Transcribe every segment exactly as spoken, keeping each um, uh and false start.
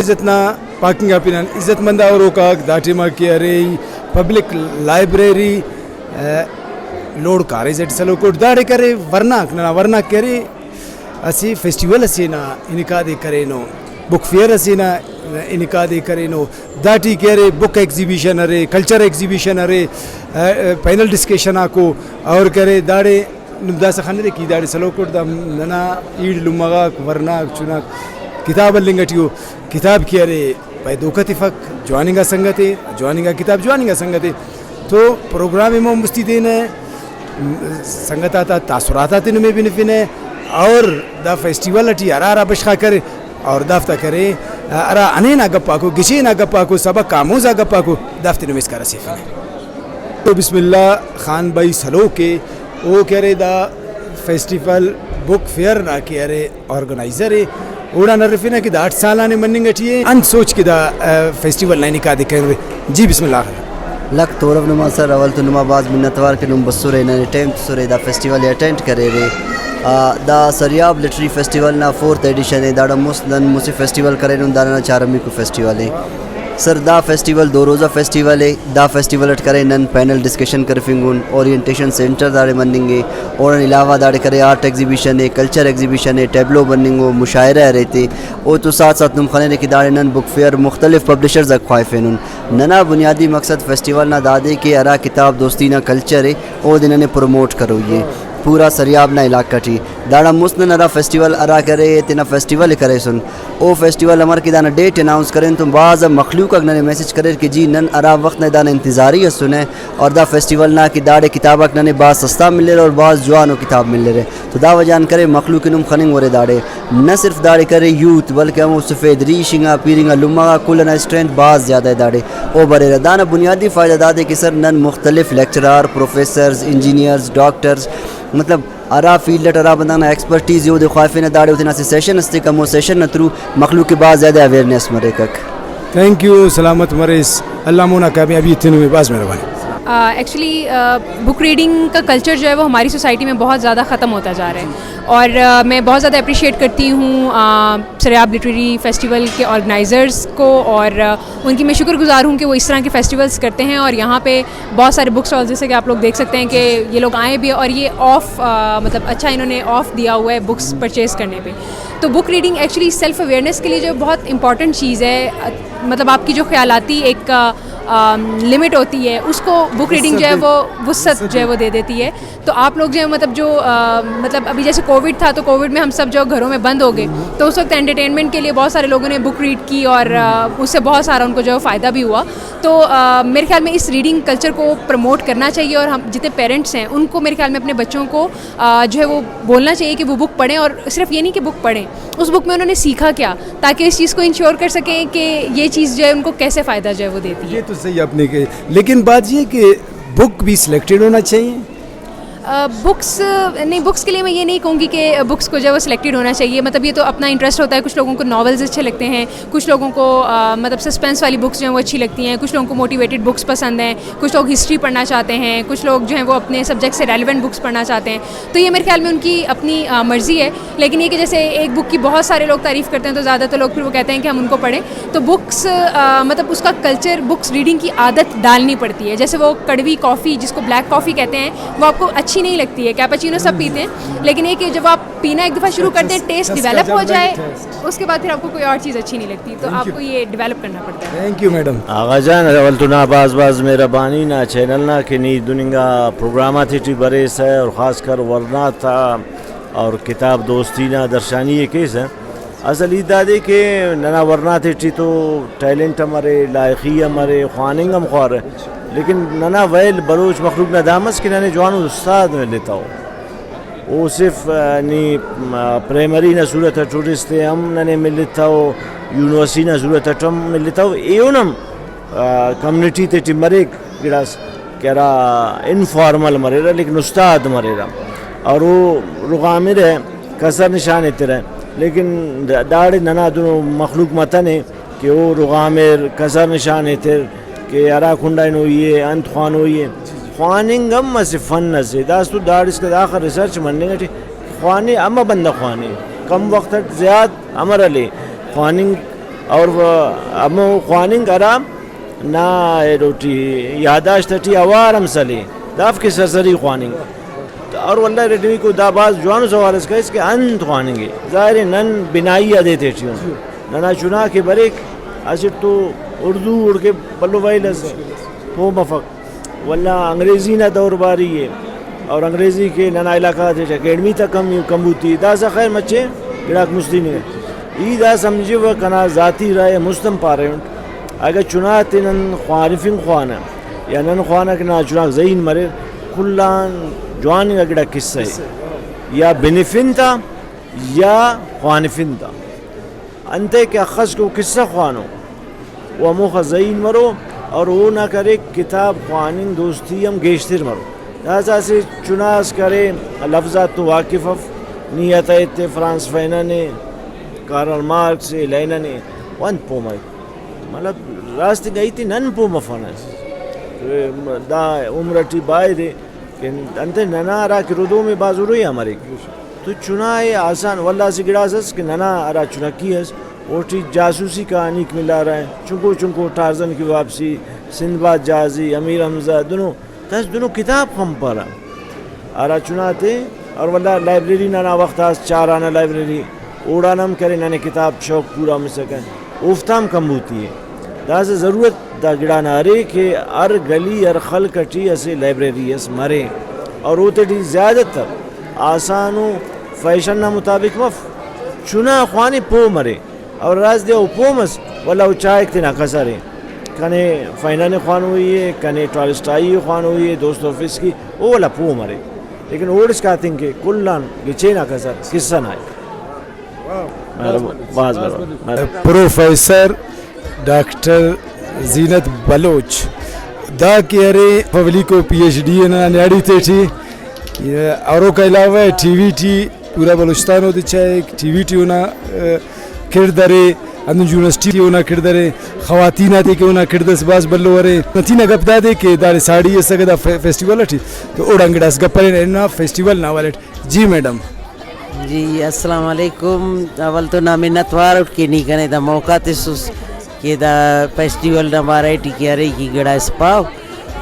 عزت نا پاکنگ آ پن آن عزت مند آ ہروک آک دا ٹائما کہ ارے ای پبلک لائبریری، آ، لوڑ کاریز اٹ سلوک اٹ داڑے کرے۔ ورناک ننا ورناک کہ ارے اسہ فیسٹیول اسے نا انعقاد ءِ کرینو، بک فیئر اسے نا انعقاد ءِ کرینو، داٹی کہ ارے بک ایگزیبیشن ارے، کلچر ایگزیبیشن ارے، آ، آ، پینل ڈسکشن آکو اور کہ ارے داڑے نم داسہ خنرے کہ داڑے سلوک اٹ دا ننا ایڑ لمہ غاک، ورناک، چناک کتاب ہلنگ ٹی ءُ۔ کتاب کہ ارے پائے دھوکہ تفک، جوان انگا سنگت ءِ، جوان انگا کتاب، جوان انگا سنگت ءِ۔ تو پروگرام ءِ مون مستی دینہ، سنگت آتا تاثرات آتے نمے بنفنہ اور دا فیسٹیول ٹی ہرا ہرا بشخ آک ارے اور دافتا کرے، ہرا ہنین آ گپ آکو، گچین آ گپ آکو، سبق آموز آ گپ آکو، دافتے نمے اسکا رسیفنہ۔ تو بسم اللہ خان بھائی سلوک ءِ، او کہ ارے دا فیسٹیول بک فیئر نا کہ ارے آرگنائزر ءِ، اوڑان ہرفنہ کہ دا اٹ سال آن مننگ ٹی ءِ، انت سوچ کہ دا، آ، فیسٹیول نا انعقاد ءِ کرینرے؟ جی بسم اللہ۔ لکھ تورو نما سر، اول تو نما بھاز منت وار کہ نم بسرے، ننے ٹائم تسرے دا فیسٹیول ءِ اٹینڈ کریرے۔ آ، دا سریاب لٹریری فیسٹیول نا فورتھ ایڈیشن ءِ، داڑان مست نن مسہ فیسٹیول کرینن، دا ننا چارمیکو فیسٹیول ءِ۔ سر، دا فیسٹیول دو روزہ فیسٹیول ءِ۔ دا فیسٹیول اٹ کرے نن پینل ڈسکشن کرفنگن، اورینٹیشن سینٹر داڑے مننگ ءِ، اوڑان علاوہ داڑے کرے آرٹ ایگزیبیشن ءِ، کلچر ایگزیبشن ءِ، ٹیبلو مننگ ءُ، مشاعرہ ارے تے، او تو ساتھ ساتھ نم خنیرے کہ داڑے نن بک فیئر مختلف پبلشرز آک خواہفینن۔ ننا بنیادی مقصد فیسٹیول نا دادے کہ ہرا کتاب دوستی نا کلچر ءِ اودے ننے پروموٹ کروئی ءِ پورا سریاب نا علاقہ ٹی۔ داڑان مست نن ہرا فیسٹیول ہرا کرے تینا فیسٹیول ءِ کریسن، او فیسٹیول امر کہ دانا ڈیٹ اناؤنس کرین تو بھاز آ مخلوق آک ننے میسج کریر کہ جی نن ہرا وخت نا دانا انتظاری اسنہ اور دا فیسٹیول نا کہ داڑے کتاب آک ننے بھاز سستا ملرہ اور بھاز جوانو کتاب ملرہ۔ تو دا وجہ آن کرے مخلوق ءِ نم خننگ ورے داڑے۔ نہ صرف داڑے کرے یوتھ بلکہ ہمو سفید ریش انگا پیر انگا لمہ غاک کل ئنا اسٹرینتھ بھاز زیادہ ءِ داڑے۔ او بریرہ دانا بنیادی فائدہ دادے کہ سر نن مختلف لیکچرار، پروفیسرز، انجینئرز، ڈاکٹرز، مطلب ہرا فیلڈ اٹ ہرا بندغ نا ایکسپرٹیز ءِ اودے خواہفینہ، داڑے او تینا اسہ سیشن اس تیکہ، ہمو سیشن نا تھرو مخلوق ءِ بھاز زیادہ اویئرنیس مریکک۔ تھینک یو، سلامت مریس، اللہ مونا کامیابی ایتنو۔ بھاز مہربانی۔ ایکچولی بک ریڈنگ کا کلچر جو ہے وہ ہماری سوسائٹی میں بہت زیادہ ختم ہوتا جا رہا ہے، اور آ، میں بہت زیادہ اپریشیٹ کرتی ہوں آ، سریاب لٹریری فیسٹیول کے آرگنائزرز کو، اور آ، ان کی میں شکر گزار ہوں کہ وہ اس طرح کے فیسٹیولز کرتے ہیں اور یہاں پہ بہت سارے بک اسٹال، جیسے کہ آپ لوگ دیکھ سکتے ہیں کہ یہ لوگ آئے بھی اور یہ آف، آ، مطلب اچھا انہوں نے آف دیا ہوا ہے بکس پرچیز کرنے پہ۔ تو book reading actually self awareness کے لیے جو بہت امپورٹنٹ چیز ہے، آ، مطلب آپ کی جو خیالاتی ایک، آ، آ، لمٹ ہوتی ہے، اس کو بک ریڈنگ جو ہے وہ وسعت جو ہے وہ دے دیتی ہے۔ تو آپ لوگ جو ہے مطلب جو، آ، مطلب ابھی جیسے کووڈ تھا تو کووڈ میں ہم سب جو گھروں میں بند ہو گئے، تو اس وقت انٹرٹینمنٹ کے لیے بہت سارے لوگوں نے بک ریڈ کی اور، آ، اس سے بہت سارا ان کو جو ہے فائدہ بھی ہوا۔ تو، آ، میرے خیال میں اس ریڈنگ کلچر کو پروموٹ کرنا چاہیے اور ہم جتنے پیرنٹس ہیں ان کو میرے خیال میں اپنے بچوں کو، آ، جو ہے وہ بولنا چاہیے کہ وہ بک پڑھیں، اور صرف یہ نہیں کہ بک پڑھیں، اس بک میں انہوں نے سیکھا کیا، تاکہ اس چیز کو انشور کر سکیں کہ یہ چیز جو ہے ان کو کیسے فائدہ جو ہے وہ دیتی ہے۔ یہ تو صحیح آپ نے کہی، لیکن بات یہ کہ بک بھی سلیکٹڈ ہونا چاہیے۔ آ، بکس، نہیں، بکس کے لیے میں یہ نہیں کہوں گی کہ بکس کو جو ہے وہ سلیکٹڈ ہونا چاہیے، مطلب یہ تو اپنا انٹرسٹ ہوتا ہے۔ کچھ لوگوں کو ناولز اچھے لگتے ہیں، کچھ لوگوں کو، آ، مطلب سسپینس والی بکس جو ہیں وہ اچھی لگتی ہیں، کچھ لوگوں کو موٹیویٹڈ بکس پسند ہیں، کچھ لوگ ہسٹری پڑھنا چاہتے ہیں، کچھ لوگ جو ہیں وہ اپنے سبجیکٹ سے ریلیونٹ بکس پڑھنا چاہتے ہیں۔ تو یہ میرے خیال میں ان کی اپنی، آ، مرضی ہے، لیکن یہ کہ جیسے ایک بک کی بہت سارے لوگ تعریف کرتے ہیں تو زیادہ تر لوگ پھر وہ کہتے ہیں کہ ہم ان کو پڑھیں۔ تو بکس، آ، مطلب اس کا کلچر، بکس ریڈنگ کی عادت ڈالنی پڑتی ہے۔ جیسے وہ کڑوی کافی، جس کو بلیک کافی کہتے ہیں، وہ آپ کو اچھی نہیں لگتی ہے، کیپچینو سب پیتے ہیں، لیکن یہ کہ جب آپ پینا ایک دفعہ شروع کرتے ہیں، ٹیسٹ ڈیولپ ہو جائے، اس کے بعد پھر آپ کو کوئی اور چیز اچھی نہیں لگتی، تو آپ کو یہ ڈیولپ کرنا پڑتا ہے۔ Thank you madam. Agha Jan, اول تو نا بھاز بھاز مہربانی نا چینل نا کہ نی دن انگا پروگرام آتے ٹی بریسہ اور خاص کر ورنا تا اور کتاب دوستی نا درشانی ءِ کیسہ۔ اصل ہیت دادے کہ ننا ورنا تیٹی تو ٹیلنٹ ہم ارے، لائخی ہم ارے، خواننگ ہم خوارہ، لیکن ننا ویل بلوچ مخلوق نا دا مس کہ ننے جوانو استاد ملتو۔ او صرف، آ، نی، آ، پرائمری نا صورت اٹ ٹورسٹ تے ہم ننے ملتو، یونیورسٹی نا صورت اٹ ہم ملتو، ایہن ہم، آ، کمیونٹی تیٹی مریک گڑاس کہ ہرا انفارمل مریرہ لیکن استاد مریرہ اور او رغامرہ، کسر نشان ایترہ، لیکن دا-، داڑے ننا دنو مخلوق متنے کہ او رغامر، کسر نشان ایتر کہ ہرا کنڈا ہنوئی ءِ، انت خوانوئی ءِ۔ خواننگ ہم اسہ فن اسے، داسہ تو داڑسکہ داخہ ریسرچ مننگ ٹی خوانے، امہ بندغ خوانے، کم وخت اٹ زیات امر ہلے، خواننگ اور وہ ہمو خواننگ ہرا نا ایلو ٹی یادداشت ٹی اوار ہم سلے، دافک سرسری خواننگ۔ اور ولدا ارٹمیکو دا بھاز جوانو سوال اس کریس کہ انت خواننگ ءِ؟ ظاہر ءِ نن بنائی آ دے تیٹی اُن۔ ننا چنا کہ بریک اسٹ تو اردو اوڑکہ بھلو ویل اس پہہ مفک۔ ولدا انگریزی نا دور باری ءِ اور انگریزی کہ ننا علاقہ غاتیٹ اکیڈمی تا کم، کمبوتی ءِ، داسہ خیر مچے گڑاک مستی نے۔ ای دا سمجھوہ کنا ذاتی رائے ءِ، مست ہم پارینٹ، اگہ چنا تے نن خوانفنگ خوانہ یا نن خوانہ کہ ننا چناک ذہین مریر، کل آن جوان انگا گڑا قصہ ءِ، یا بنفن تا یا خوانفن تا۔ انتئے کہ اخس کہ او قصہ خوانو، او ہموخہ ذہین مرو اور اونا کرے کتاب خواننگ دوستی ہم گیشتر مرو۔ داسہ اسہ چنا اس کرے لفظ آتتون واقف اف، نی ہتہ ایتے فرانس فینن ءِ، کارل مارکس ءِ، لینن ءِ، او انت پہہ مریک؟ مطلب راست انگا ہیت ءِ نن پہہ مفنہ۔ دا عمر ٹی بایدے کہ انتئے ننا ہرا کہ ردوم ءِ بھاز اُرے آ مریک۔ تو چنا ءِ آسان، ولدا اسہ گڑاس اس کہ ننا ہرا چنکی اس اوٹی جاسوسی کہانیک ملارہ، چنکو چنکو ٹارزن کی واپسی، سندباد جہازی، امیر حمزہ، دنو داسہ دنو کتاب خنپرہ ہرا چنا تے۔ اور ولدا لائبریری ننا وخت آ اس، چار آنہ لائبریری، اوڑان ہم کرے ننے کتاب شوق پورا مسکہ، اوفتا ہم کمبوتی ءِ۔ داسہ ضرورت دا گڑا نا ارے کہ ہر گلی ہر خلق ٹی اسہ لائبریری اس مرے اور اوتیٹی زیادہ تر آسان و فیشن نا مطابق مف، چنا خوانے پہہ مرے۔ اور راست دے او پہہ مس، ولدا او چاہک تینا کسر ءِ۔ کنے فینن ءِ خوانوئی ءِ، کنے ٹالسٹائی ءِ خوانوئی ءِ، دوستوفسکی، او ولدا پہہ مریک۔ لیکن اوڑسکا ہتنگ کہ کل آن گچین آ کسر قصہ نا ءِ۔ مہربان، بھاز مہربان۔ پروفیسر ڈاکٹر زینت بلوچ دا کہ ارے پبلک و پی ایچ ڈی ءِ ننا نیاڑی تیٹی، اور اوکا علاوہ ٹی وی ٹی پورا بلوچستان اودے چاہک، ٹی وی ٹی اونا، آ، کڑد ارے، ہندن یونیورسٹی ٹی اونا کڑد ارے، خواتین آتے کہ اونا کڑد اس بھاز بھلو ارے۔ نتینا گپ دادے کہ داڑے ساڑی اس اگہ دا فے-، فیسٹیول اٹی تو اوڑان گڑاس گپ کرین ہندا فیسٹیول نا حوالہ اٹ۔ جی میڈم۔ جی السلام علیکم، اول تو نا منت وار اٹ کہ نی کنے دا موقع تسس۔ کہ دا فیسٹیول نا بارہ ٹی کہ ارے کہ گڑاس پاو۔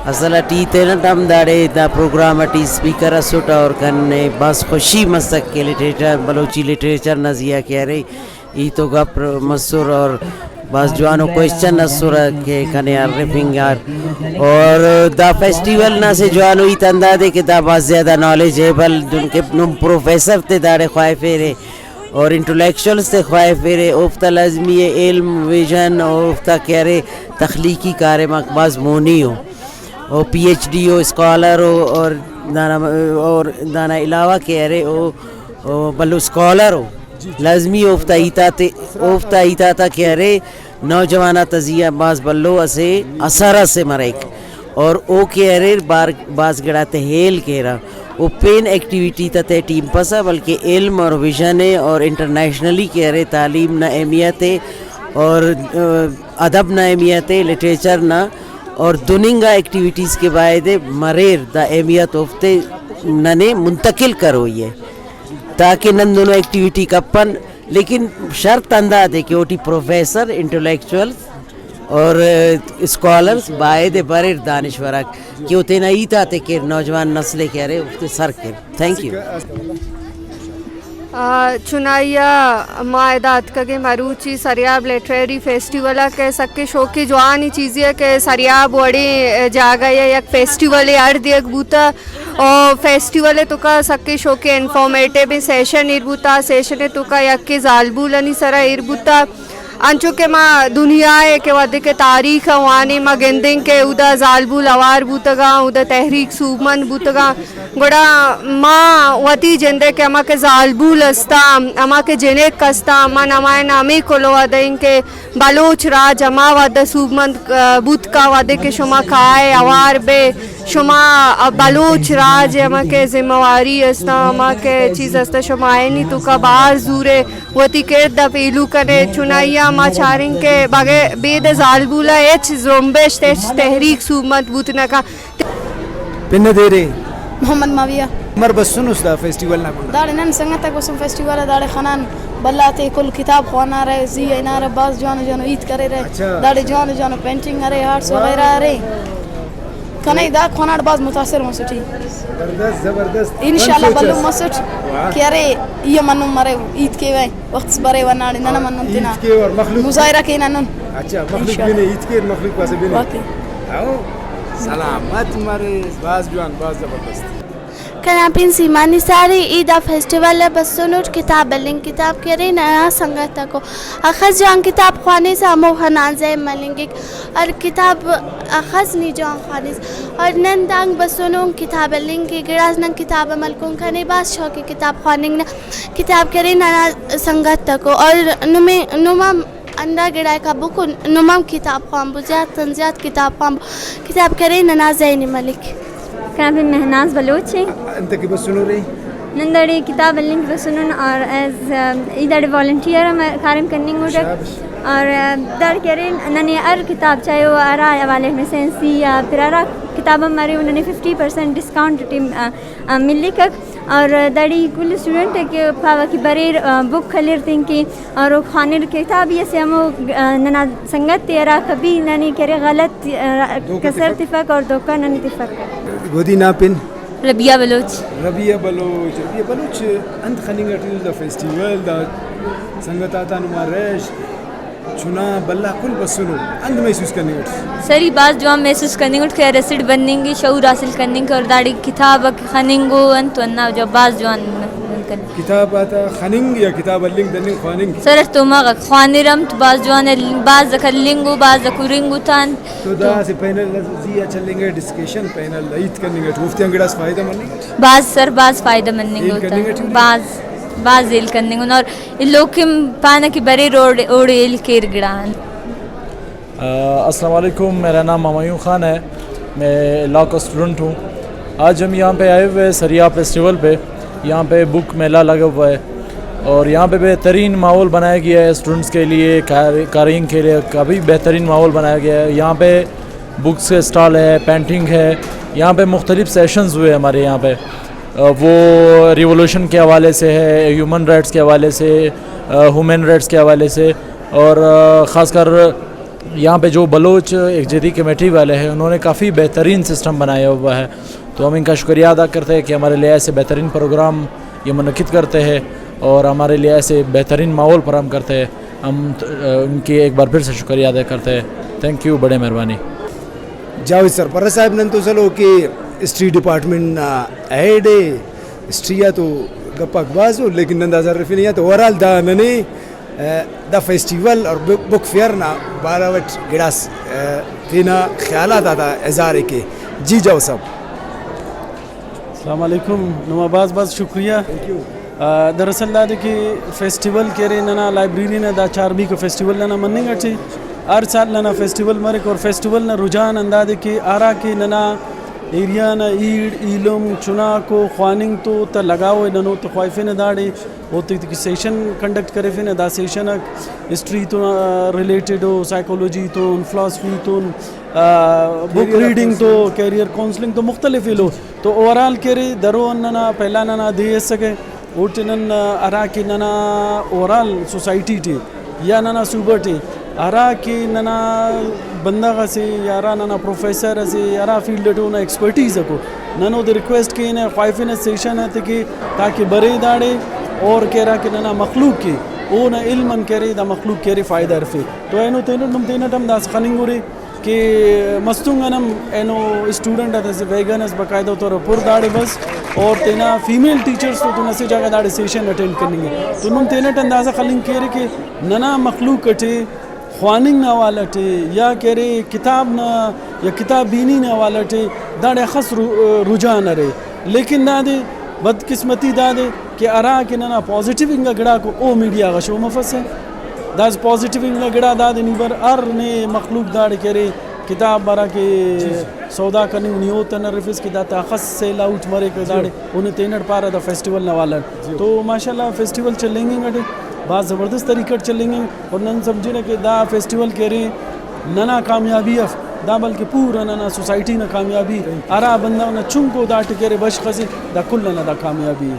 اصل اٹ ای تینٹ ہم داڑے دا پروگرام اٹی اسپیکر ئسٹ اور کنے بھاز خوشی مسک کہ لٹریچر، بلوچی لٹریچر نا زیہا کہ ارے ای تو گپ مسر اور بھاز جوانو کوئسچن ئسرہ کہ کنے ہرفنگار۔ اور دا فیسٹیول نا اسہ جوانو ہیت ہندادے کہ دا بھاز زیادہ نالج ایبل، دنکہ نم پروفیسر تے داڑے خواہفیرے۔ اور انٹلیکچوئلز تے خواہفیرے، اوفتا لازمی ءِ علم، ویژن، اوفتا کہ ارے تخلیقی کاریم آک بھاز مونی ءُ۔ او پی ایچ ڈی ءُ، اسکالر ءُ، اور دانا، اور دانا علاوہ کہ ارے او، او بھلو اسکالر ءُ۔ لازمی اوفتا ہیت آتے، اوفتا ہیت آتا کہ ارے نوجوان آتا زی آ بھاز بھلو اسہ اثر اسے مریک۔ اور او کہ اریر بار-، بھاز گڑاتے ہیل کیرہ۔ او پین ایکٹیویٹی تا تہٹی ہنپسہ، بلکہ علم اور ویژن ءِ اور انٹرنیشنلی کہ ارے تعلیم نا اہمیت ءِ اور، آ، ادب نا اہمیت ءِ، لٹریچر نا، اور دن انگا ایکٹیویٹیز کہ بایدے مریر، دا اہمیت اوفتے ننے منتقل کروئی ءِ، تاکہ نن دنو ایکٹیویٹی کپن۔ لیکن شرط ہندادے کہ اوٹی پروفیسر، انٹلیکچوئل اور اسکالرز بایدے بریر، دانشور آک، کہ او تینا ہیت آتے کیر، نوجوان نسل ءِ کہ ارے اوفتے سر کیر۔ Thank you. آ، چنائی آ ما ادا اتکگے مروچی سریاب لٹریری فیسٹیول آ کہ سکے شوقی جوانی چیزی ءِ کہ سریاب وڑیں جاگہ یا یک فیسٹیول ءِ ہڑدیگ بوتہ۔ او فیسٹیول ءِ توکا سکے شوقی انفارمیٹیو سیشن ایر بوتا، سیشن ءِ توکا یکے زالبولانی سرا ایر بوتا۔ انچو کہ ما دنیا ءِ کہ ودے کہ تاریخ ءِ وانیم آ گندنگ کہ اودا زالبول اوار بوتگاں، اودا تحریک سوبمند بوتگاں، گڑا ما وتی جند ءِ کہ ہما کہ زالبول استا، ہما کہ جنک استا، من ہمائے نا ہمے کلوہ دئین کہ بلوچ راج ہما وھد آ سوبمند، آ، بوتکا وھدے کہ شما کائے اوار بے، شما بلوچ راج ءِ ہما کہ ذمہ واری اس تا، ہما کہ چیز اس تا، شما اینی توکا بھاز زورے وتی کڑد آ پیلو کنے۔ چنائی آ ما چارین کہ بغیر، بید زالبول آ ہچ زرمبشت، ہچ تحریک سوبمند بوت نہ کن۔ پن ءِ دیرے۔ محمد معاویہ۔ عمر بسنس دا فیسٹیول نا کنڈا؟ داڑے نن سنگت آک بسن فیسٹیول آ، داڑے خنان، بھلا تے کل کتاب خوانارہ، زی آ ہنارہ، بھاز جوانو جوانو ہیت کریرہ۔ اچھا۔ داڑے جوانو جوانو پینٹنگ ارے، آرٹس وغیرہ ارے۔ کنے دا خواناٹ بھاز متاثر مسٹ ای۔ زبردست، زبردست۔ انشاءاللہ بھلن مسٹ۔ واہ۔ کہ ارے، ای منن مرے، ہیت کیوہ، وخت اس برے و ناڑے ننا منن تینا ہیت کے اور مخلوق مظاہرہ کینہ نن۔ اچھا، مخلوق انشاءاللہ۔ بنے، ہیت کے اور مخلوق پاسہ بنے۔ واقعی۔ او، سلامت مریس، بھاز جوان، بھاز زبردست۔ کنا پن سیما نثار ءِ۔ ای دا فیسٹیول آ بسنٹ کتاب ہلنگ، کتاب کہ ارے ننا سنگت آکو اخس جوان کتاب خوانسہ ہمو خنان زہم ملنگک، اور کتاب اخس نی جوان خوانس، اور نن دانگ بسنن کتاب ہلنگ کہ گڑاس نن کتاب عمل کن کنے، بھاز شوق ءِ کتاب خواننگ نا۔ کتاب کہ ارے ننا سنگت آکو، اور نمے نما ہندا گڑاک آ بکن، نم ہم کتاب خوانبو، زیات آن زیات کتاب خوانبو۔ کتاب کرے ننا ذہن ءِ ملک۔ کنا پن مہناز بلوچ ءِ۔ انت کہ بسنو رے؟ نن داڑے کتاب ہلنگ کہ بسنن اور ایز، ای داڑے والنٹیئر ہم کاریم کننگ اٹک۔ شاباش۔ اور داڑے کہ ارے ننے ہر کتاب، چاہے او ہرا حوالے میں سائنسی یا پھر ہرا کتاب ہم ارے، او ننے ففٹی پرسینٹ ڈسکاؤنٹ ٹی، آ، آ، ملکک۔ اور داڑے ای کل اسٹوڈنٹ ءِ کہ پاوہ کہ بریر، آ، بک خلیر تینکہ، اور او خوانر۔ کتاب ای اسہ ہمو، آ، ننا سنگت تے ہرا کبھی ننے کہ ارے غلط، آ، دھوکہ کسر تفک۔ تفک اور دھوکہ ننے تفک۔ گودی نا پن؟ ربیہ بلوچ۔ ربیہ بلوچ، ربیہ بلوچ انت خننگ اٹی دا فیسٹیول، دا سنگت آتا نما رش؟ چنا بھلا کل بسنو، انت محسوس کننگ اٹ؟ سر ای بھاز جوان محسوس کننگ اٹ کہ ہر اسٹ بننگ ءِ، شعور حاصل کننگ ءِ، اور داڑے کتاب آک خننگ ءُ انت، تو ہندا وجہ بھاز جوان کننگ۔ کتاب آتا خننگ یا کتاب ہلنگ، دننگ، خواننگ؟ سر اٹ تو مغک خوانرم تو بھاز جوان ہل-، بھاز آک ہلنگ ءُ، بھاز آک ہرنگ ءُ تان تو۔ دا اسہ پینل زی آ چلینگ ءِ، ڈسکشن پینل ہیت کننگ اٹ، اوفتیان گڑاس فائدہ مننگ اٹ؟ بھاز سر، بھاز فائدہ مننگ ہیل ءُ تان۔ کننگ اٹ ہی؟ بھاز، بھاز ہیل کننگ ءُ۔ اور ایلوک ہم پانہ کہ بریر اوڑے، اوڑے ہیل کیر گڑا آن۔ آ، السلام علیکم، میرا نام ہمایوں خان ہے، میں لا کا اسٹوڈنٹ ہوں۔ آج ہم یہاں پہ آئے ہوئے ہیں سریا فیسٹیول پہ۔ یہاں پہ بک میلہ لگا ہوا ہے اور یہاں پہ بہترین ماحول بنایا گیا ہے اسٹوڈنٹس کے لیے، قار-، قارئین کے لیے کافی بہترین ماحول بنایا گیا ہے۔ یہاں پہ بکس کے اسٹال ہے، پینٹنگ ہے، یہاں پہ مختلف سیشنز ہوئے ہمارے یہاں پہ۔ آ، وہ ریولوشن کے حوالے سے ہے، ہیومن رائٹس کے حوالے سے، آ، ہیومن رائٹس کے حوالے سے، اور، آ، خاص کر یہاں پہ جو بلوچ یکجہتی کمیٹی والے ہیں، انہوں نے کافی بہترین سسٹم بنایا ہوا ہے، تو ہم ان کا شکریہ ادا کرتے ہیں کہ ہمارے لیے ایسے بہترین پروگرام یہ منعقد کرتے ہیں اور ہمارے لیے ایسے بہترین ماحول فراہم کرتے ہیں۔ ہم، آ، ان کی ایک بار پھر سے شکریہ ادا کرتے ہیں۔ تھینک یو، بڑے مہربانی۔ جاوید سرپرہ صاحب نن تو سلو کہ ہسٹری ڈپارٹمنٹ نا ہیڈ ءِ، ہسٹری آ تو گپ آک بھاز ءُ، لیکن نن داسہ ہرفینے آ تو اوورآل دا ننے، آ، دا فیسٹیول اور بک، بک فیئر نا بارو اٹ گڑاس، آ، تینا خیالات آتا اظہار ءِ کے۔ جی جاوید صاحب۔ السلام علیکم، نما بھاز بھاز شکریہ۔ Thank you. آ، دراصل دادے کہ فیسٹیول کہ ارے ننا لائبریری نا دا چار میکو فیسٹیول ننا مننگ اٹی، ہر سال ننا فیسٹیول مریک اور فیسٹیول نا رجحان ہندادے کہ ہرا کہ ننا ایریا نا ایڑ ایلم چناکو خواننگ تو تا لگاؤ ءِ، نن اوتا خواہفینہ داڑے اوتیکہ سیشن کنڈکٹ کریفینہ، دا سیشن آک ہسٹری تون، آ، ریلیٹڈ ءُ، سائیکالوجی تون، فلاسفی تون، آ، بک ریڈنگ تو، کیریئر کونسلنگ تو مختلف ایلو۔ تو اوورآل کہ ارے درو آن ننا پہلا ننا دے اسکہ، اوٹی نن ہرا کہ ننا اوورآل سوسائٹی ٹی یا ننا صوبہ ٹی ہرا کہ ننا بندغ اسے یا ہرا ننا پروفیسر اسے ہرا فیلڈ ٹی اونا ایکسپرٹیز اکو، نن اودے ریکویسٹ کینہ، خواہفنہ سیشن آتے کہ تاکہ برے داڑے اور کہ ہرا کہ ننا مخلوق کے اونا علم آن کہ ارے دا مخلوق کہ ارے فائدہ ہرفے۔ تو اینو تینٹ نم تینٹ ہم داسہ خننگ اُرے۔ کہ مستونگ آن ہم اینو اسٹوڈنٹ آتا اسہ ویگن اس باقاعدہ طور پر داڑے بس اور تینا فیمیل ٹیچرس تو تون اسہ جاگہ داڑے سیشن اٹینڈ کننگ ءِ۔ تو نم تینٹ اندازہ خلنگ کیرے کہ ننا مخلوق اٹی خواننگ نا حوالہ ٹی یا کہ ارے کتاب نا یا کتاب بینی نا حوالہ ٹی داڑے اخس رو-، رجحان ارے، لیکن دادے بدقسمتی دادے کہ ہرا کہ ننا پازیٹیو انگا گڑاکو او میڈیا غا شو مفسہ۔ داسہ پازیٹیو انگا گڑا دادے نی بر ہر نے مخلوق داڑے کہ ارے کتاب ہرا کہ سودا کننگ نی اوتن ہرفس کہ داتا اخس سیل آؤٹ مریک داڑے اونے تینٹ پارہ دا فیسٹیول نا حوالہ اٹ۔ تو ماشاءاللہ فیسٹیول چلینگنگ اٹے بھاز زبردست طریقہ اٹ چلینگنگ اور نن سمجھنہ کہ دا فیسٹیول کہ ارے ننا کامیابی اف دا بلکہ پورا ننا سوسائٹی نا کامیابی، ہرا بندغ نا چنکو دا ٹکرے بشخ اسے، دا کل ئنا دا کامیابی ءِ۔